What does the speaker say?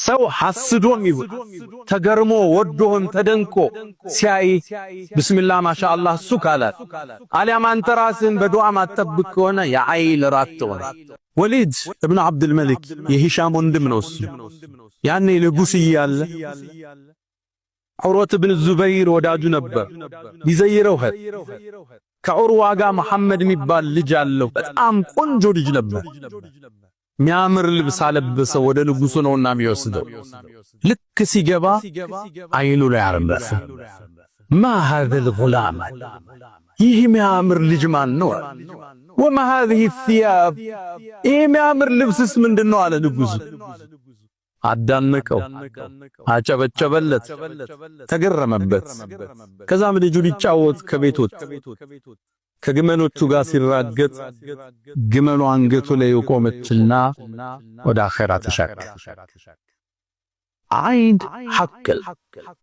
ሰው ሐስዶም ይሁን ተገርሞ ወዶህም ተደንቆ ሲያይ ብስሚላህ ማሻአላህ እሱ ካላት፣ አሊያም አንተ ራስህን በዱዓ ማጠብቅ ከሆነ የዐይን ራት ትሆነ። ወሊድ እብን ዓብድልመሊክ የሂሻም ወንድም ነው። እሱ ያኔ ንጉሥ እያለ ዑርወት ብን ዙበይር ወዳጁ ነበር። ሊዘይረው ሄደ። ከዑርዋ ጋር መሐመድ የሚባል ልጅ አለው። በጣም ቆንጆ ልጅ ነበር። ሚያምር ልብስ አለበሰው። ወደ ንጉሱ ነውና የሚወስደው። ልክ ሲገባ አይኑ ላይ አረፈ። ما هذا الغلام፣ ይህ የሚያምር ልጅ ማን ነው? وما هذه الثياب፣ ይህ የሚያምር ልብስስ ምንድነው? አለ ንጉሱ። አዳነቀው፣ አጨበጨበለት፣ ተገረመበት። ከዛም ልጁ ሊጫወት ከቤት ወጣ። ከግመሎቹ ጋር ሲራገጥ ግመሉ አንገቱ ላይ ቆመችና ወደ አኼራ ተሻገረ። አይን ሐቅል።